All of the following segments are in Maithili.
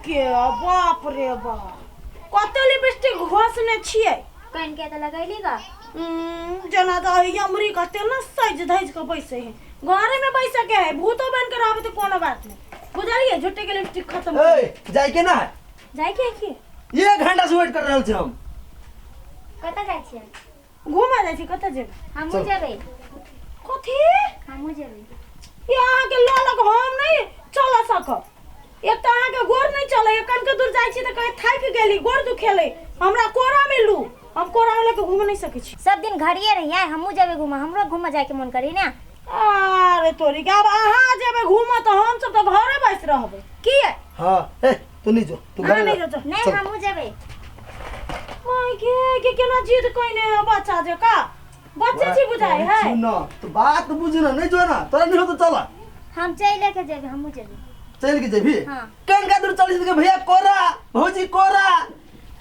के बाप रे बाप कते लिपस्टिक घोसने छियै कन के तऽ लगैली गा जेना तऽ अमरीका तेना सजि धजि कऽ बैसै है घरे में बैसै के है भूतो बन के रहबै तऽ कोनो बात नहीं बुझलियै झूठे के लिपस्टिक खत्म ए जाय के ना है जाय के है की एक घंटा से वेट कर रहल छी हम कतऽ जाइ छियै घूमऽ जाइ छी कतऽ जेबै हमहूँ जेबै कथी हमहूँ जेबै ये अहाँके लऽ लऽ कऽ हम नहि चलऽ सकब एक तऽ अहाँके गोर नहि चलै कनिके दूर जाइ छी तऽ कहीं थाकि गेली गोर दुखेलै हमरा कोरा मे लू हम कोरा मे लऽ कऽ घूम नहि सकै छी सब दिन घरिये रहियै हमहूँ जेबै घूमऽ हमरो घूमऽ जायके मोन करी ने अरे तोरी के आब अहाँ जेबै घूमऽ तऽ हमसब तऽ घरे बैस रहबै किए हाँ ए तू नहीं जो तू अहाँ घर नहि जो नहि हमहूँ जेबै माय के के केना जिद कइने है बच्चा जका बच्चे छी बुझाइ है सुन न तू बात बुझ न नहीं जो ना तोरा नहीं हो तो चल हम चलि के जेबै हमहूँ जेबै चल के जेबी हाँ। कन का दूर चली के भैया कोरा भौजी कोरा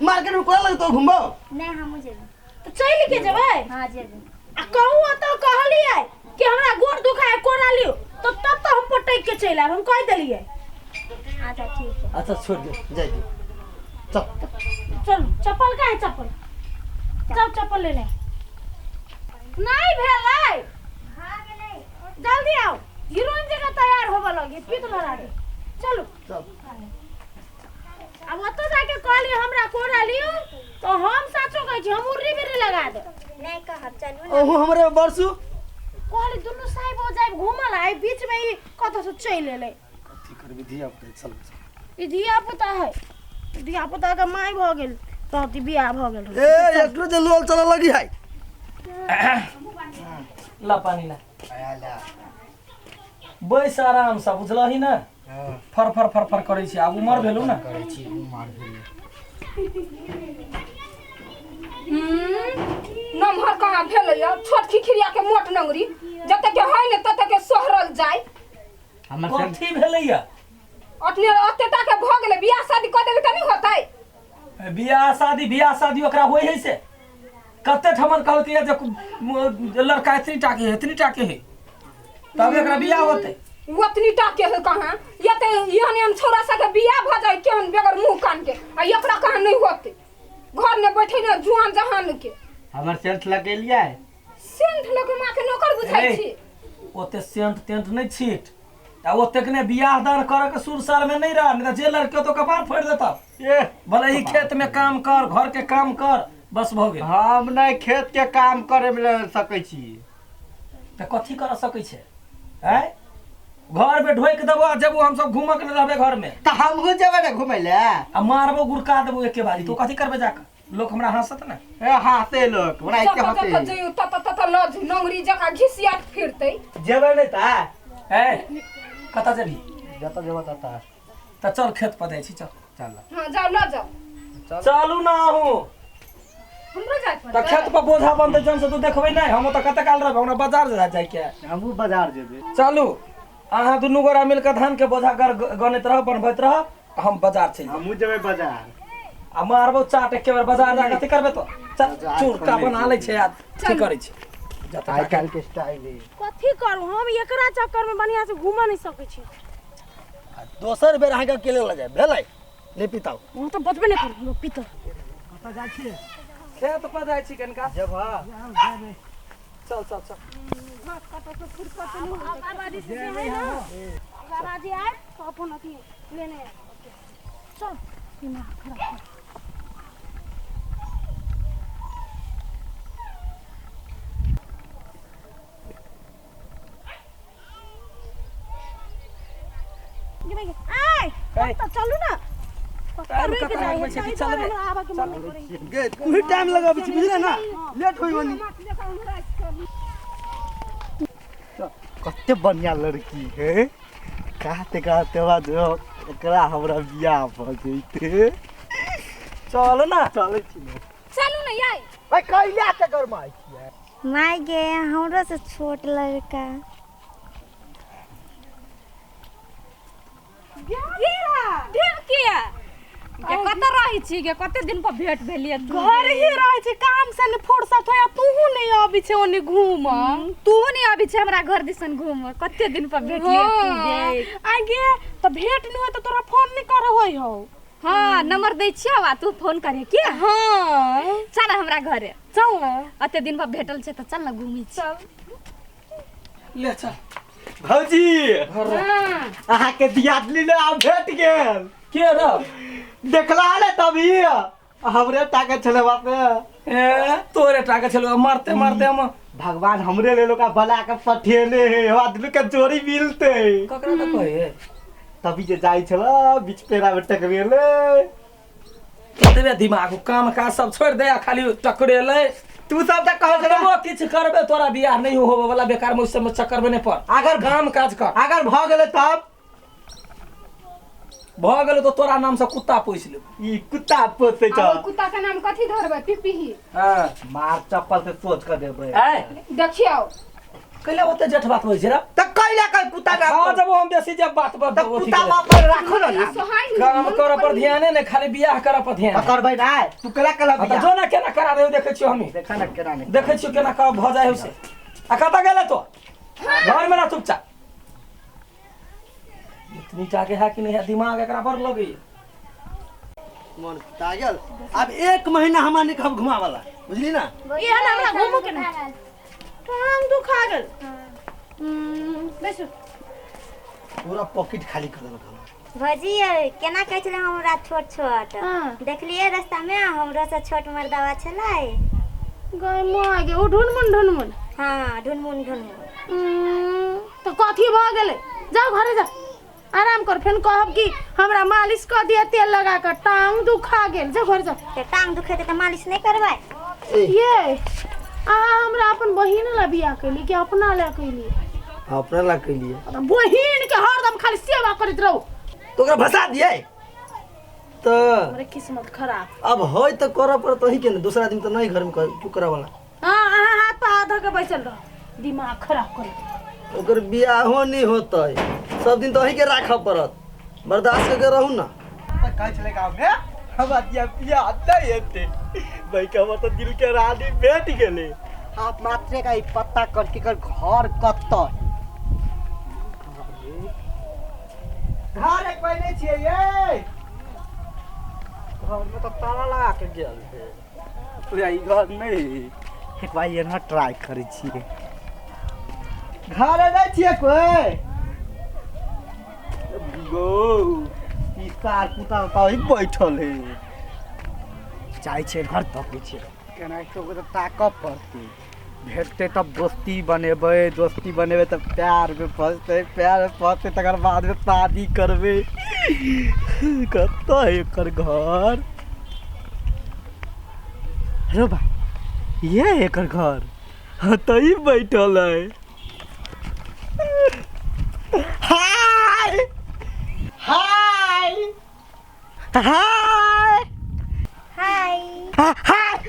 मार्केट में कोरा लगे तो घुमबो नहि हमहूँ जेबै तऽ चलि के जेबै हाँ जेबै आ कहू तऽ कहलियै कि हमरा गोर दुखाय कोरा लियो तो तब तऽ हम पटक के चलि आयब हम कहि देलियै अच्छा ठीक है अच्छा छोड़ दे जाय दे चल चलू चप्पल का है चप्पल चल चप्पल लेने नहीं भेलै जल्दी आओ हीरोइन जगह तैयार होबऽ लगी पीत लड़ा के चलू चल अब ओतऽ जाके कहली हमरा कोरा लियो तो हम साचो कहै छी हम उर्री बिर्री लगा देब नहि कहब चलू ने ओहो हमरे बरसू कहली दुनू साहेब हो जाए घूमल आइ बीच में ई कतऽ से चलि एलै कथी करबी धिया पुता चल ई धिया पुता है धिया पुता के माय भऽ गेल रहती बियाह भऽ गेल ए एकरो जे लोल चलऽ लगी है ला पानी ला बैस आरामसँ बुझलही ने फर फर फर फर करै छी आब उमर भेलौ ने करै छी उमर भेलै नमहर कहाँ भेलैया छोट खिखिरिया के मोट नंगरी जते के है ने तते के सोहरल जाय हमर संग कथी भेलैया अतने अते टा के भऽ गेलै बियाह शादी कऽ देबै तऽ नहि होतै बियाह शादी ओकरा होइ है से कते ठमन कहलकै जे लड़का एतनी टा के है एतनी टा के है तब एकरा बियाह होतै ओतनी टा के है कहाँ या तऽ एहन एहन छौड़ा सबके बियाह भऽ जाइ केहन बेगर मुँह कान के आ एकरा कहाँ नहि होतै घर में बैठे ने जुआन जहान के हमर सेंट लगेलियै सेंट लऽ के माँ के नौकर बुझाइ ए, छी ओते सेंट तेंट नहि छीट आ ओतेक ने बियाह दान करे के सुर सार में नहीं रह नहीं तो जे लड़के तो कपार फोड़ देता ए भले ही खेत में काम कर घर के काम कर बस भऽ गेल हम नहि खेत के काम करे मे सकै छी तऽ कथी कर सकै छै आँय घर में ढोकि देबो आ जेबो हमसब घूमऽ के रहबे घर में तऽ हमहूँ जेबै ने घुमै लए आ मारबो गुड़का देबो एके बारी तो कथी करबे जाके लोक हमरा हंसत ने ए हाथे लोक हमरा एते जतऽ हते जतऽ जइयो ततऽ ततऽ लऽ जइयो नंगरी जकाँ घिसियात फिरतै जेबै नहि तऽ ए कतऽ जेबही जतऽ जेबै ततऽ तऽ चल खेत पर जाइ छी चल चल हँ जाउ लऽ जाउ चलू ना अहूँ हमरो जाय तऽ पड़तै खेत पर बोझा बनतै जन से तू देखबै नहि हम ओतऽ कते काल रहबै हमरा बाजार जाइके है। हमहूँ बाजार जेबै चलू अहाँ दुनू गोरा मिल कऽ धान के बोझा गनैत रहब बनबैत रहब आ हम बाजार चलि जायब। हमहूँ जेबै बाजार आ मारबो चाट एके बेर बाजार जा कऽ अथी करबै तो चल बाजार चूरका खोलै बना लै छै आ अथी करै छै जतऽ आइ काल्हि के स्टाइल है कथी करू हम एकरा चक्कर में बढ़िया से घूमऽ नहीं सकै छी आ दोसर बेर अहाँके अकेले लऽ जायब भेलै नहि पिताउ हम तऽ बचबे नहि करू हम पीतौ खेत पर जाइ छी कनिका जेबह चल चल चल बाबाजी से है ना बाबाजी आए तो अपन अथी लेने आए चल दिमाग खराब कर। आय ए। कतऽ चलू ना कतऽ टाइम रुकि कतऽ जाइ लगबै छै है कि ताहि दुआरे चलबै? हमरा आबऽके मन नहि करैए गे तू ही टाइम लगाबै छी बुझले ना लेट होई बनी कते बढ़िया लड़की है कहते कहते बाद एकरा हमरा बियाह भऽ जैते चल ना चलै छी ने चलू ने याय भाई कैला के गरमाइ छियै माय गे हमरो से छोट लड़का ढेर किया गे कतऽ रहै छी गे? कते दिन पर भेंट भेलियै तू? घर ही रहै छी, काम से ने फुर्सत होया, तूहू नहीं अबै छै ओने घूम। तू नहीं अबै छै हमरा घर दिसन घूम, कते दिन पर भेटलियै तू गे। आगे तऽ भेंट नहीं होय तऽ तोरा फोन नहीं करे होय हौ। हाँ नंबर दै छियौ आ तू फोन करे की। हाँ चल हमरा घरे चल ना। अते दिन पर भेटल छै तऽ चल ना घूमी छी। चल ले चल भौजी अहाँ के दियादनी ने आब भेट गेल। के रे? देखला ने तभी हमरे टाके छले बाप रे। ए तोरे टाके छलो, मारते मारते हम भगवान हमरे ले लोका बना के पठेले हे, हम आदमी के जोड़ी मिलते। ककरा त कहे तभी जे जाय छला बीच पेरा में टकरेले। एतबे दिमाग काम काज सब छोड़ दे आ खाली टकरेले। तू सब त कहै छला कतबो किछु करबे तोरा बियाह नहीं होबे वाला, बेकार में सब में चक्कर में नहीं पड़। अगर काम काज कर। अगर भ गेलै तब भ गेलै तो तोरा नाम से कुत्ता पोसि लेबो। ई कुत्ता पोसै छ। आ कुत्ता के नाम कथी धरबै? पिपीही। हां मार चप्पल से सोच के देबै। ए देखियौ कैला ओते जेठ बात होइ छै रे? त कैला कह कुत्ता के हां जब हम बेसी जब बात त कुत्ता बाप पर राखो ना। काम कर पर ध्यान ने, खाली बियाह कर पर ध्यान करबै ना। तू केला केला बियाह जो ना केना करा दे, देखै छियो हमी। देखा ना केना नहीं देखै छियो केना का भ जाय से। आ कत गेले तो घर में ना चुपचाप। इतनी टाके है कि नहीं है, दिमाग एकरा पर लगैया। मन तागल अब एक महीना हमरा नहीं कहब घुमा वाला, बुझली ना? ये है ना हमरा घूमो के नहीं, टांग दुखा गेल। बैसू। पूरा पॉकेट खाली कर देलक हमरा। भौजी केना कहै छलै हमरा छोट छोट देखलियै रास्ता में, हमरा से छोट मर्दावा छलै। गय माय गे, ओ ढुनमुन ढुनमुन। हाँ ढुनमुन ढुनमुन। तो कथी भ गेलै? जाओ घरे जाओ, आराम कर। फेन कहब कि हमरा मालिश कर दिया तेल लगा कर, टांग दुखा गेल। जाओ घर जाओ। ते टांग दुखेतै त मालिश नहीं करबै? ये अहाँ हमरा अपन बहिन ला बियाह कैली कि अपना ला कैली? अपना ला कैली। बहिन के हरदम खाली सेवा करैत रहू। तो ओकरा भसा दिए तो हमरे किस्मत खराब। अब होय त करऽ पड़त वही के ने, दूसरा आदमी त नहीं घर में क्यों करा वाला। हां अहाँ हाथ पर हाथ धऽ के बैसल रह, दिमाग खराब करैत। ओकर बियाहो नहीं होतै, सब दिन तो वही के राखऽ पड़त, बर्दाश्त करके रहू ना। कहै छलै गाँव में हमरा दिया बियाह नहीं हेतै, भाई के हमर तो दिल के रानी भेट गेलै। आप मात्रे का ई पता करके कर घर कतऽ घर एक पहिले छियै ये घर में तो ताला लगा के गेल है पूरा ई घर नहीं। एक बार एना ट्राई करै छियै। घर नहीं छियै कोई गो ई सार कुत्ता तो ही बैठल है। जाइ छियै घर तकै छियै केना के तऽ ताकऽ पड़तै। भेटतै तब दोस्ती बनेबै, दोस्ती बनेबै तब प्यार में फसतै, प्यार में फसतै तकर बाद में शादी करबै। कतऽ है एकर घर? अरे बा ये एकर घर। हाँ तो ही बैठल है। हाय हाय हाय हाय हाय।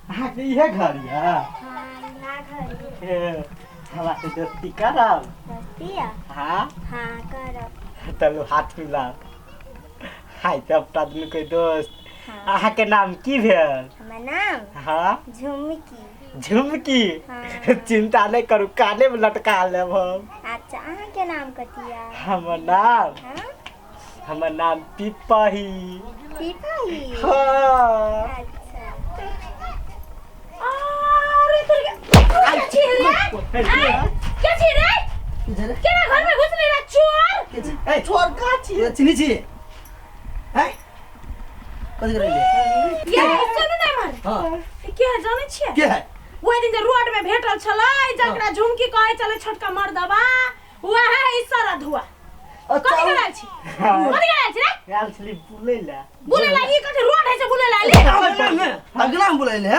अहाँके इहे घर यऽ? हाँ इहा घर यऽ। हमरा से दोस्ती करब? दोस्ती यऽ? हाँ हाँ करब। चलू हाथ मिलाउ। हाय सब आदमी के दोस्त। अहाँ के नाम की भेल? हमर नाम? हाँ झुमकी। झुमकी? हाँ। चिंता नहीं करू, काने में लटका लेब हम। अच्छा अहाँ के नाम कथी यऽ? हमर नाम? हाँ हमर नाम पिपही। पिपही? हाँ। अच्छा। अरे तोर के छी रे? के छी रे? केना घर में घुसले रे चोर? ए चोर का छी? चिन्है छी हैं? कथी करै ले? ये सुनू ना मन। हां के है जानै छियै? के है? ओहि दिन जे रोड में भेटल छलै जकरा झुमकी कहै छलै छोटका मर्दबा, वएह ई सारा धुआ। कथी करायल छी? कथी करायल छी रे? आयल छली बुलै ला। बुलै ला? ई कथी रोड है से बुलै ला ले? अगला हम बुलै ले।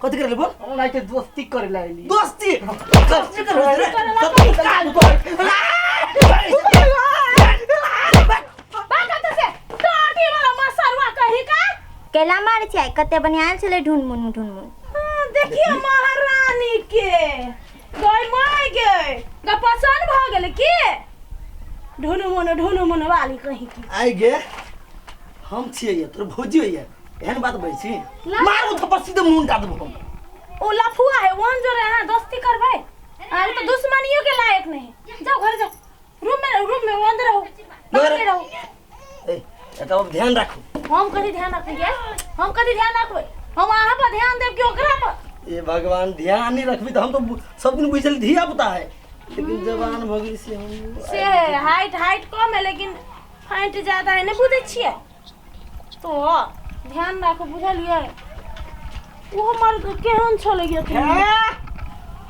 कथी करै ले बोल? हमरा के दोस्ती करे ला एली। दोस्ती दोस्ती करे रे तब कान पर भाग से टाटी वाला मसरवा कही का केला मारै छियै? कते बढ़िया आयल छलै ढुनमुन ढुनमुन। हाँ, देखियो महारानी के गय my गे ग पसंद भ गेलै की? ढोनो मोनो ढोनो मोनो वाली कहीं की। आइ गे, हम छियै ये तोर भौजी होइए, एहन बात बजै छी? मारू थप्पड़, सीधे मुंह उल्टा देबो हम। ओ लफुआ है वन जो रहे, अहाँ दोस्ती करबै? आ ओ तो दुश्मनियों के लायक नहीं है। जाओ घर जाओ, रूम में अंदर रहो, बाहर रहो। ए, एकर अब ध्यान राखू। हम कथी ध्यान रखबै? हम कथी ध्यान रखबै? हम अहाँ पर ध्यान देब कि ओकरा पर? ए भगवान, ध्यान नहीं रखबी तऽ हम तो सब दिन बुझल धिया पुता है, लेकिन जवान भऽ गेली से हम से हाइट हाइट कम है लेकिन फाइट ज्यादा है, नहीं बुझै छियै? तो ध्यान राखू, बुझलियै? ओ हमर केहन छलै ये? हे,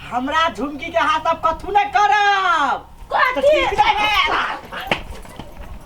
हमरा झुमकी के हाथ अब कथू नहीं करब। कथी? ठीक नहीं है।